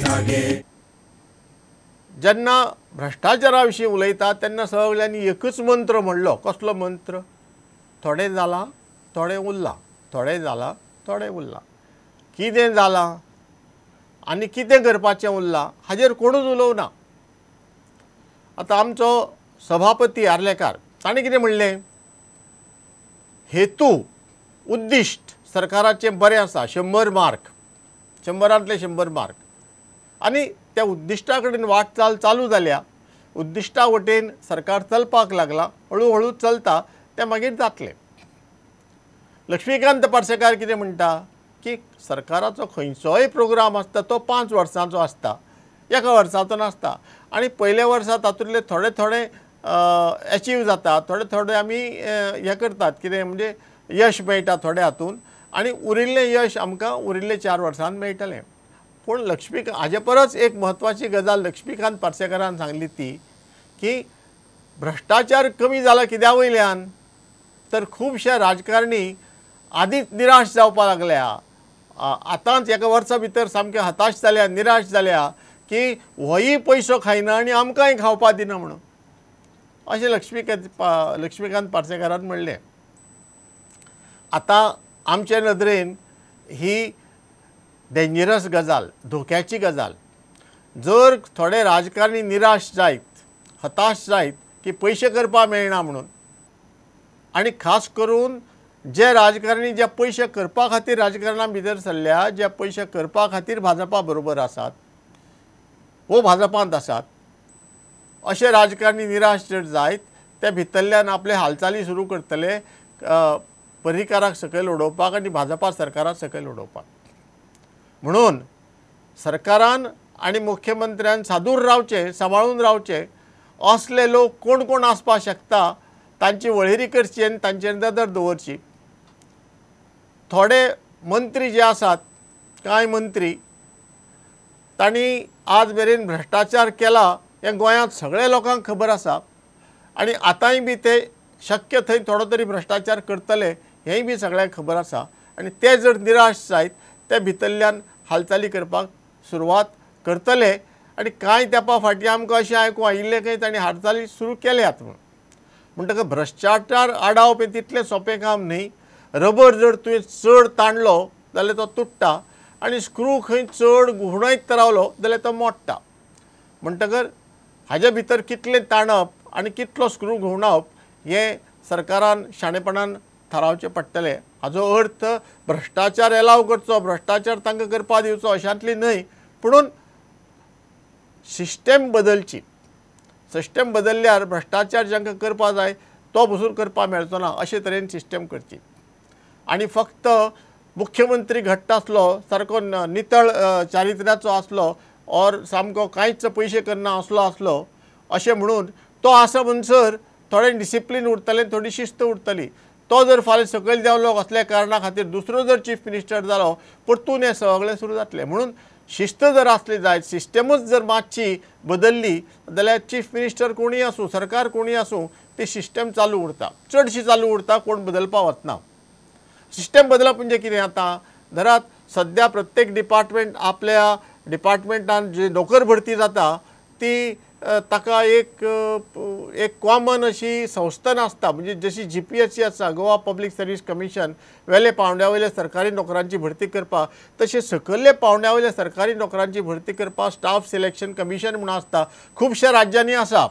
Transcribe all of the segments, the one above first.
जागे। जेन्ना भ्रश्टाचारा विशीं उलयता तेन्ना सगळ्यांनी एकूच मंत्र म्हणलो। कसलो मंत्र? थोडें जालां थोडें उरलां, थोडें जालां थोडें उरलां। कितें जालां आनी कितें करपाचें उरलां हाजेर कोणूच उलोवना। आतां आमचो सभापती आर्लेकार ताणें कितें म्हणलें, हेतू उद्दिश्ट सरकाराचें बरें आसा, 100 मार्क, 100रांतले 100 मार्क, आनी त्या उद्दिश्टा कडेन वाटचाल चालू जाल्या, उद्दिश्टा वटेन सरकार चलपाक लागलां, हळू हळू चलता, तें मागीर जातलें। लक्ष्मीकांत पार्सेकार कितें म्हणटा की सरकाराचो खंयचोय प्रोग्राम आसता तो 5 वर्सांचो आसता, एका वर्साचो नासता, आनी पयल्या वर्सा तातूंतले थोडे थोडे एचीव जाता, थोडे थोडे आमी हें करतात, कितें म्हणजे यश मेळटा थोडे हातून, आनी उरिल्लें यश आमकां उरिल्ले 4 वर्सांत मेळटलें। पूण लक्ष्मीकांत हाजे परस एक म्हत्वाची गजाल लक्ष्मीकांत पार्सेकारान सांगली ती की भ्रश्टाचार कमी जाला कित्या वयल्यान, तर खुबशे राजकारणी आदींच निराश जावपाक लागल्या, आतांच एका वर्सा भितर सामके हताश जाल्या, निराश जाल्या की होय पयसो खायना आनी आमकांय खावपा दिना म्हणून, अशें लक्ष्मीकांत पार्सेकारान म्हणलें। आतां आमचे नदरेन ही डेंजरस गजाल, धोक्याची गजाल। जर थोडे राजकारणी निराश जायत, हताश जायत की पयशे करपाक मेळना म्हणून, आनी खास करून जे राजकारणी जे पयशे करपा खातीर राजकारणां भितर सरल्या, जे पयशे करपा खातीर भाजपा बरोबर आसात वो भाजपांत आसात, अशे राजकारणी निराश जर जायत ते भितरल्यान आपले हालचाली सुरू करतले पर्रीकाराक सकयल उडोवपाक आनी भाजपा सरकाराक सकयल उडोवपाक। म्हणून सरकारान आनी मुख्यमंत्र्यान सादूर रावचें, सांबाळून रावचें। असले लोक कोण कोण आसपाक शकता तांची वळेरी करची आनी तांचेर नदर दवरची। थोडे मंत्री जे आसात, कांय मंत्री तांणी आज मेरेन भ्रश्टाचार केला हें गोंयांत सगळ्या लोकांक खबर आसा, आनी आतांय बी ते शक्य थंय थोडो तरी भ्रश्टाचार करतले हेंय बी सगळ्यांक खबर आसा, आनी ते जर निराश जायत ते भितरल्यान हालचाली करपाक सुरवात करतले। आनी कांय तेंपा फाटीं आमकां अशें आयकूंक आयिल्लें की तांणी हालचाली सुरू केल्यात म्हणून। म्हणटकच भ्रश्टाचार आडावप हें तितलें सोंपें काम न्ही। रबर जर तुवें चड ताणलो जाल्यार तो तुट्टा, आनी स्क्रू खंय चड घुंवडायत रावलो जाल्यार तो मोडटा। म्हणटकर हाज्या भितर कितलें ताणप आनी कितलो स्क्रू घुंवडावप हें सरकारान शाणेपणान थारावचें पडटलें। हाजो अर्थ भ्रश्टाचार एलाव करचो, भ्रश्टाचार तांकां करपा दिवचो अशांतली न्हय, पुणून सिस्टम बदलची। सिस्टम बदलल्यार भ्रश्टाचार जांकां करपा जाय तो बसून करपा मेळचो ना, अशे तरेन सिस्टम करची। आनी फक्त मुख्यमंत्री घट्ट आसलो, सारको नितळ चारित्र्याचो आसलो ऑर सामको कांयच पयशे करना असलो आसलो अशें म्हणून तो आसा म्हणसर थोडें डिसिप्लीन उरतलें, थोडी शिस्त उरतली। तो जर फाल्यां सकयल देंवलो कसल्या कारणा खातीर, दुसरो जर चीफ मिनिस्टर जालो, परतून हें सगळें सुरू जातलें। म्हणून शिस्त जर आसली जायत, सिस्टमूच जर मातशी बदलली जाल्यार चीफ मिनिस्टर कोणूय आसूं, सरकार कोणूय आसूं, ती सिस्टम चालू उरता, चडशी चालू उरता, कोण बदलपा वचना। सिस्टम बदलप म्हणजे कितें, आतां धरात सद्या प्रत्येक डिपार्टमेंट आपल्या डिपार्टमेंटान जी नोकर भरती जाता ती ताका एक एक कॉमन अशी संस्था नासता। म्हणजे जशी GPSC आसा, गोवा पब्लीक सर्वीस कमिशन, वेले पावंड्या वयल्या सरकारी नोकरांची भरती करपाक, तशें सकयल्ले पावंड्या वयल्या सरकारी नोकरांची भरती करपाक स्टाफ सिलेक्शन कमिशन म्हणून आसता, खुबश्या राज्यांनी आसा।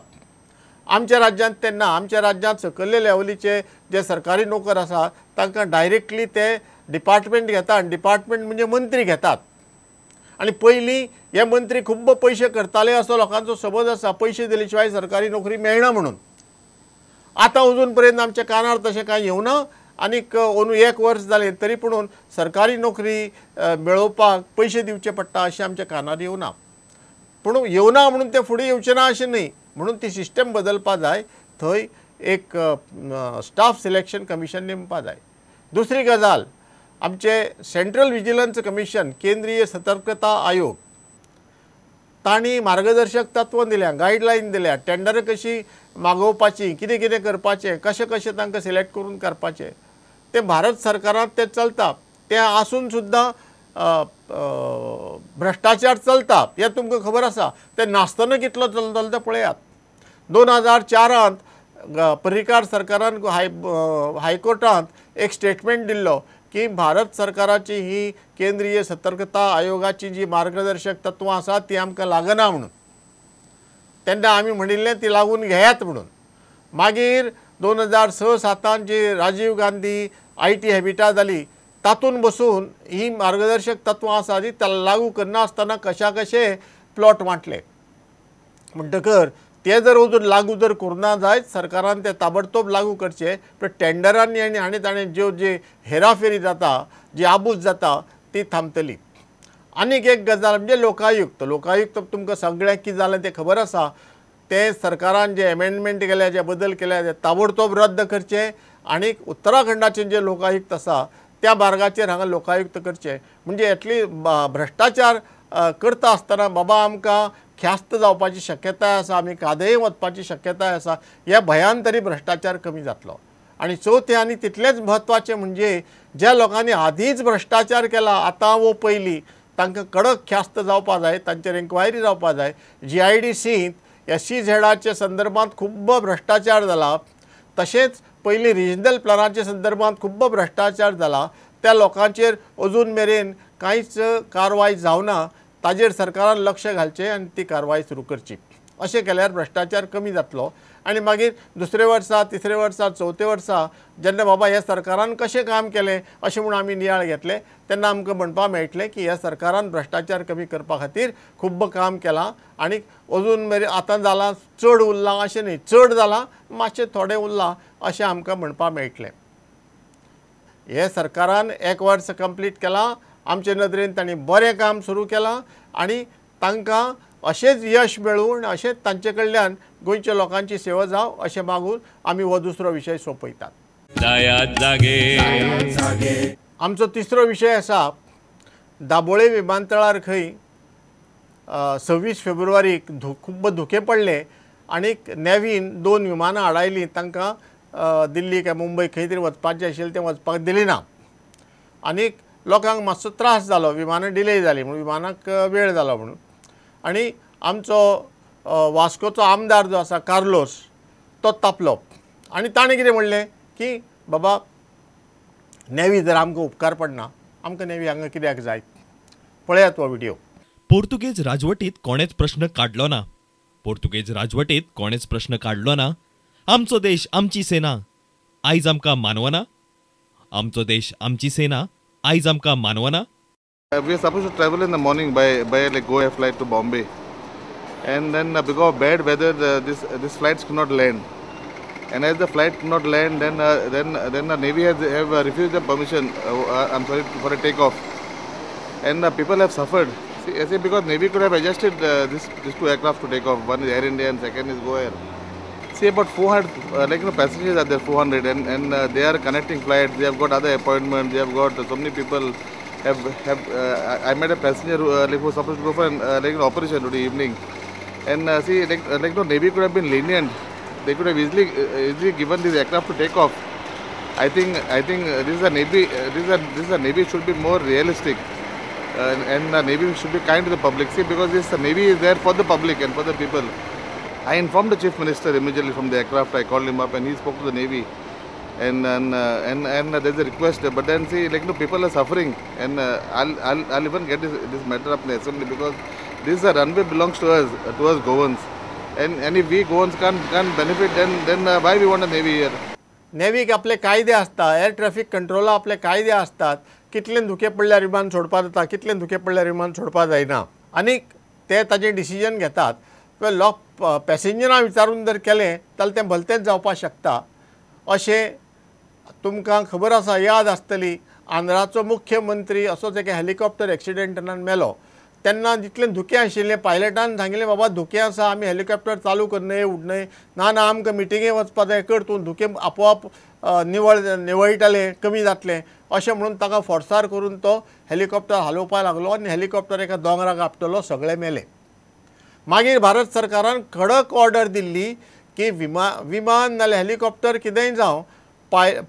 आमच्या राज्यांत तेन्ना आमच्या राज्यांत सकयल्ले लेवलीचे जे सरकारी नोकर आसा तांकां डायरेक्टली ते डिपार्टमेंट घेता, आनी डिपार्टमेंट म्हणजे मंत्री घेतात। आनी पयलीं हे मंत्री खूब्ब पयशे करताले असो लोकांचो समज आसा, पयशे दिले शिवाय सरकारी नोकरी मेळना म्हणून। आतां अजून पर्यंत आमच्या कानार तशें कांय येवना, आनीक अंदू 1 वर्स जालें तरी पुणून सरकारी नोकरी मेळोवपाक पयशे दिवचे पडटा अशें आमच्या कानार येवना। पूण येवना म्हणून ते फुडें येवचें ना अशें न्हय, म्हणून ती सिस्टम बदलपा जाय, थंय एक स्टाफ सिलेक्शन कमिशन नेमपा जाय। दुसरी गजाल, आमचे सेंट्रल विजिलन्स कमिशन, केंद्रीय सतर्कता आयोग, तांणी मार्गदर्शक तत्व दिल्या, गायडलायन दिल्या, टेंडर कशी मागोवपाची, कितें कितें करपाचें, कशें कशें तांकां सिलेक्ट करून करपाचें, तें भारत सरकारांत तें चलता। तें आसून सुद्दां भ्रश्टाचार चलता हें तुमकां खबर आसा. ते नासतना कितलो चलतलो तें पळयात. 2004 पर्रीकार सरकारान हायकोर्टांत एक स्टेटमेंट दिल्लो की भारत सरकाराची ही केंद्रीय सतर्कता आयोगाची जी मार्गदर्शक तत्वां आसा ती आमकां लागना म्हणून. तेन्ना आमी म्हणिल्लें ती लागून घेयात म्हणून. मागीर 2006-7 जी राजीव गांधी IT habitat जाली तातूंत बसून ही मार्गदर्शक तत्वां आसा ती लागू करनासतना कशा कशे प्लॉट वांटले. म्हणटकर ते जर अजून लागू जर करूना जायत सरकारान ते ताबडतोब लागू करचे. पण टेंडरांनी आनी आनी ताणें ज्यो जी हेराफेरी जाता, जी आबूज जाता ती थांबतली. आनीक एक गजाल म्हणजे लोकायुक्त. लोकायुक्त तुमकां सगळ्यांक कितें जालें तें खबर आसा. ते सरकारान जे एमेंडमेंट केल्या, जे बदल केल्या ते ताबडतोब रद्द करचे आनी उत्तराखंडाचे जे लोकायुक्त आसा त्या मार्गाचेर हांगा लोकायुक्त करचे. म्हणजे एटली भ्रश्टाचार करता आसतना बाबा आमकां ख्यास्त जावपाची शक्यताय आसा, आमी कादये वचपाची शक्यताय आसा, ह्या भंयान तरी भ्रश्टाचार कमी जातलो. आनी चवथें आनी तितलेंच म्हत्वाचें म्हणजे ज्या लोकांनी आदींच भ्रश्टाचार केला आतां वो पयलीं तांकां कडक ख्यास्त जावपा जाय, तांचेर एन्क्वायरी जावपा जाय. GIDCंत SEZाच्या संदर्भात खूब्ब भ्रश्टाचार जाला, तशेंच पयलीं रिजनल प्लॅनाच्या संदर्भात खूब्ब भ्रश्टाचार जाला. त्या लोकांचेर अजून मेरेन कांयच कारवाय जावना. ताजेर सरकारान लक्ष घालचें आनी ती कारवाय सुरू करची. अशें केल्यार भ्रश्टाचार कमी जातलो. आनी मागीर दुसरे वर्सा, तिसरे वर्सा, चवथे वर्सा जेन्ना बाबा ह्या सरकारान कशें काम केलें अशें म्हूण आमी नियाळ घेतले तेन्ना आमकां म्हणपाक मेळटलें की ह्या सरकारान भ्रश्टाचार कमी करपा खातीर खूब्ब काम केलां आनी अजून मेरेन आतां जालां चड उरलां अशें न्ही, चड जालां मातशें थोडें उरलां अशें आमकां म्हणपाक मेळटलें. हे सरकारान एक वर्स कंप्लीट केलां. आमचे नदरेन तांणी बरें काम सुरू केलां आनी तांकां अशेंच यश मेळूं आनी अशेंच तांचे कडल्यान गोंयच्या लोकांची सेवा जावं अशें मागून आमी हो दुसरो विशय सोंपयतात. आमचो तिसरो विशय आसा दाबोळे विमानतळार खंय 26 फेब्रुवारीक खूब्ब धुकें पडलें आनी नेव्हीन 2 विमानां आडायलीं. तांकां दिल्ली काय मुंबय खंय तरी वचपाचें आशिल्लें तें वचपाक दिलें ना आनी लोकांक मातसो त्रास जालो. विमानां डिले जालीं म्हणून विमानाक वेळ जालो म्हणून. आनी आमचो वास्कोचो आमदार जो आसा कार्लोस तो तापलो आनी ताणें कितें म्हणलें की बाबा नेव्ही जर आमकां उपकार पडना आमकां नेव्ही हांगा कित्याक जाय. पळयात हो व्हिडियो. पोर्तुगेज राजवटीत कोणेच प्रश्न काडलो ना. पोर्तुगेज राजवटीत कोणेच प्रश्न काडलो ना. आमचो देश आमची सेना आयज आमकां मानवना. आमचो देश आमची सेना आयज आमकां मानवना. We are supposed to travel in the morning by like Go Air flight to Bombay, and then because of bad weather, this flights could not land. And as the flight could not land, then the Navy have refused the permission. I'm sorry, for a takeoff, and people have suffered. See, because Navy could have adjusted these two aircraft to take off. One is Air India and second is Go Air. See, about 400 like you know, passengers are there, 400, and they are connecting flights. They have got other appointments. They have got so many people. I met a passenger who, like, who was supposed to go for an like an operation today evening, and see, like no, Navy could have been lenient. They could have easily given this aircraft to take off. I think this is a Navy. This is a Navy should be more realistic, and the Navy should be kind to the public. See, because this the Navy is there for the public and for the people. I informed the Chief Minister immediately from the aircraft. I called him up and he spoke to the Navy. And there's a request, but then see, like, no, people are suffering, and I'll even get this matter up in the assembly, because this runway belongs to us Goans, and if we Goans can't benefit, then why we want a Navy here? नेव्हीक आपले कायदे आसता, air traffic कंट्रोला आपले कायदे आसतात. कितले धुके पडल्यार विमान सोडपा जाता, कितले धुके पडल्यार विमान सोडपा जायना, आनी ते ताजें डिसिजन घेतात. लोक पॅसेंजरां विचारून जर केलें जाल्यार तें भलतेंच जावपाक शकता. अशें तुमकां खबर आसा, याद आसतली. आंध्राचो मुख्यमंत्री असोच एका हेलिकॉप्टर एक्सिडेंटान मेलो तेन्ना जितलें धुकें आशिल्लें पायलटान सांगिल्लें बाबा धुकें आसा, आमी हेलिकॉप्टर चालू करनय उडनय, ना ना आमकां मिटिंगे वचपा जाय, कर तूं, धुकें आपोआप निवळटलें, कमी जातलें अशें म्हणून ताका फोर्सार करून तो हेलिकॉप्टर हालोवपाक लागलो आनी हेलिकॉप्टर एका दोंगराक आपटलो, सगळे मेले. मागीर भारत सरकारान कडक ऑर्डर दिल्ली की विमान नाल्यार हेलिकॉप्टर कितेंय जावं,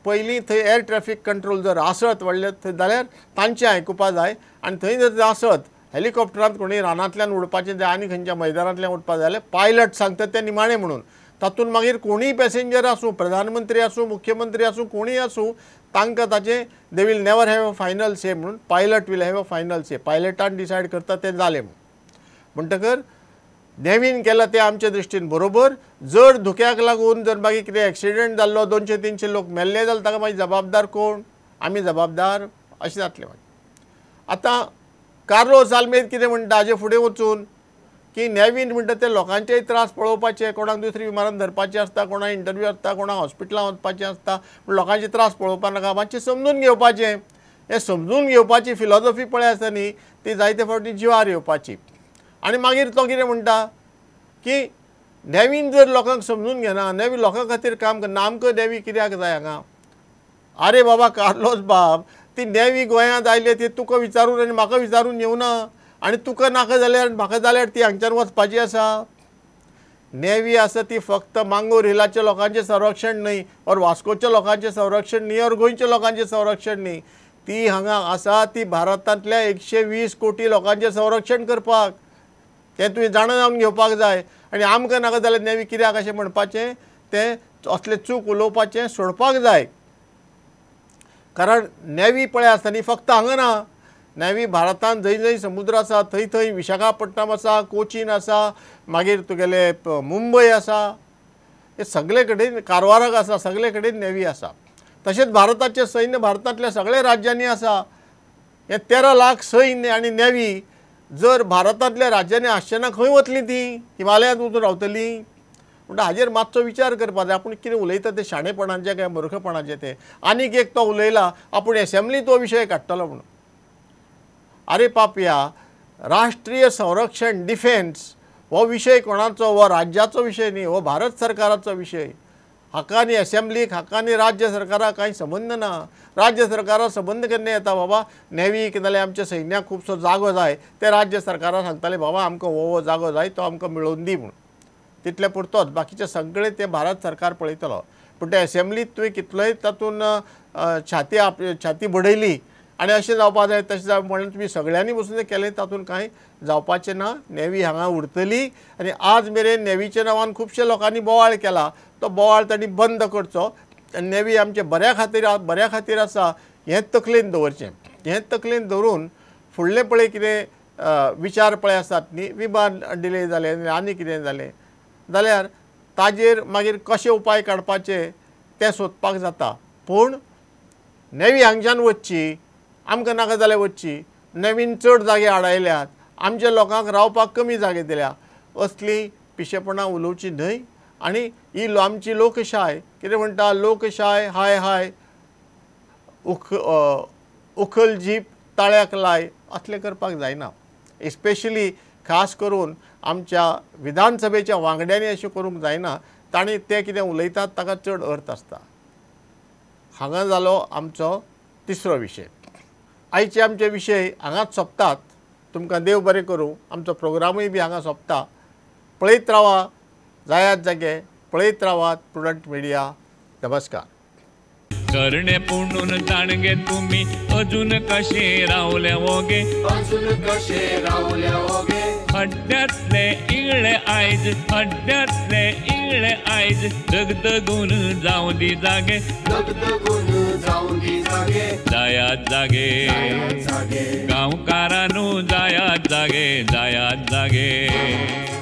पयलीं थंय एर ट्रॅफिक कंट्रोल जर आसत व्हडले थंय जाल्यार तांचें आयकुपा जाय आनी थंय जर आसत हेलिकॉप्टरांत कोणी रानांतल्यान उडपाचें जाय आनी खंयच्या मैदानांतल्यान उडपा जाल्यार पायलट सांगता ते निमाणें म्हणून तातूंत मागीर कोणीय पॅसेंजर आसूं, प्रधानमंत्री आसूं, मुख्यमंत्री आसूं, कोणीय आसूं, तांकां ताचें they will never have a final say म्हणून pilot will have a final say, पायलटान decide करता तें जालें म्हणून. म्हणटकर नेवीन केलां तें आमच्या दृश्टीन बरोबर. जर धुक्याक लागून जर मागीर कितें एक्सिडंट जाल्लो, 200-300 लोक मेल्ले जाल्यार ताका मागीर जबाबदार कोण? आमी जबाबदार अशें जातलें मागीर. आतां कार्लोस आल्मेद कितें म्हणटा हाजे फुडें वचून की नेवीन म्हणटा ते लोकांचेय त्रास पळोवपाचे, कोणाक दुसरी विमानान धरपाचें आसता, कोणाक इंटरव्यू आसता, कोणाक हॉस्पिटलान वचपाचें आसता, पूण लोकांचे त्रास पळोवपा नाका, मातशें समजून घेवपाचें. हें समजून घेवपाची फिलॉजॉफी पळय आसा न्ही ती जायते फावटी जिवार येवपाची. आनी मागीर तो कितें म्हणटा की नेवीन जर लोकांक समजून घेना, नेवी लोकां खातीर काम करना, आमकां नेवी कित्याक जाय हांगा? आरे बाबा कार्लोस बाब, ती नेवी गोंयांत आयली ती तुका विचारून आनी म्हाका विचारून येवना, आनी तुका नाका जाल्यार म्हाका जाल्यार ती हांगच्यान वचपाची आसा. नेवी आसा ती फक्त मांगोर हिलाच्या लोकांचें संरक्षण न्हय, ओर वास्कोच्या लोकांचें संरक्षण न्हय, ओर गोंयच्या लोकांचें संरक्षण न्हय, ती हांगा आसा ती भारतांतल्या 120 कोटी लोकांचें संरक्षण करपाक. तें तुवें जाणा जावन घेवपाक जाय. आनी आमकां नाका जाल्यार नेवी कित्याक अशें म्हणपाचें, तें असलें चूक उलोवपाचें सोडपाक जाय. कारण नेवी पळय आसता न्ही फक्त हांगा ना, नेवी भारतांत जंय जंय समुद्र आसा थंय थंय विशाखापट्टणम आसा, कोचीन आसा, मागीर तुगेले मुंबय आसा, हे सगळे कडेन कारवाराक आसा, सगळे कडेन नेवी आसा. तशेंच भारताचें सैन्य भारतांतल्या सगळ्या राज्यांनी आसा. हे 13 लाख सैन्य आनी नेवी जर भारतांतल्या राज्यांनी आसचें ना खंय वतलीं तीं? हिमालयांत वचून रावतलीं? म्हणटा हाजेर मातसो विचार करपाक जाय. आपूण कितें उलयता तें शाणेपणाचें काय मूर्खपणाचें तें. आनीक एक तो उलयला आपूण एसेंब्लींत तो विशय काडटलो म्हणून. आरे पापया, राष्ट्रीय संरक्षण डिफेन्स हो विशय कोणाचो? हो राज्याचो विशय न्ही, हो भारत सरकाराचो विशय. हाका आनी एसेंब्लीक, हाका आनी राज्य सरकाराक कांय संबंद ना. राज्य सरकाराक संबंद केन्ना येता बाबा नेवीक नाल्यार आमच्या सैन्याक खुबसो जागो जाय, ते राज्य सरकाराक सांगताले बाबा आमकां हो हो जागो जाय तो आमकां मेळोवन दी म्हणून. तितले पुरतोच, बाकीचे सगळे ते भारत सरकार पळयतलो. पूण ते एसेंब्लीत तुवें कितलोय तातूंत छाती छाती बडयली आनी अशें जावपा जाय तशें जावप म्हणल्यार तुमी सगळ्यांनी बसून केलें तातूंत कांय जावपाचें ना. नेवी हांगा उरतली आनी आज मेरेन नेवीच्या नांवान खुबशे लोकांनी बोवाळ केला, तो बोवाळ तांणी बंद करचो. आनी नेवी आमचे बऱ्या खातीर आसा हें तकलेन दवरचें. हें तकलेन दवरून फुडलें पळय कितें विचार पळय आसात न्ही, विमान डिले जालें आनी कितें जालें जाल्यार ताजेर मागीर कशे उपाय काडपाचे ते सोदपाक जाता. पूण नेवी हांगच्यान वचची, आमकां नाका जाल्यार वचची. नवीन चड जागे आडायल्यात, आमच्या लोकांक रावपाक कमी जागे दिल्या, असली पिशेपणां उलोवची न्हय. आनी ही आमची लोकशाय कितें म्हणटा, लोकशाय हाय हाय उखल जीप ताळ्याक लाय, असलें करपाक जायना. एस्पेशली खास करून आमच्या विधानसभेच्या वांगड्यांनी अशें करूंक जायना. तांणी ते कितें उलयतात ताका चड अर्थ आसता. हांगा जालो आमचो तिसरो विशय. आयचे आमचे विशय हांगाच सोंपतात. तुमकां देव बरें करूं. आमचो प्रोग्रामूय बी हांगा सोंपता. पळयत रावा, जायात जागे, पळयत रावात प्रुडंट मिडिया. नमस्कार. करणे पुणून जाणगे तुमी अजून कशे रावले ओगे, अजून कशे रावले ओगे. हड्ड्यांतले इगळे आयज, हड्ड्यांतले इगळे आयज, दगदगून जावं दी जागे, दगदगून जावं दी जागे. जायात जागे जागे गांवकारानू, जायात जागे, जायात जागे.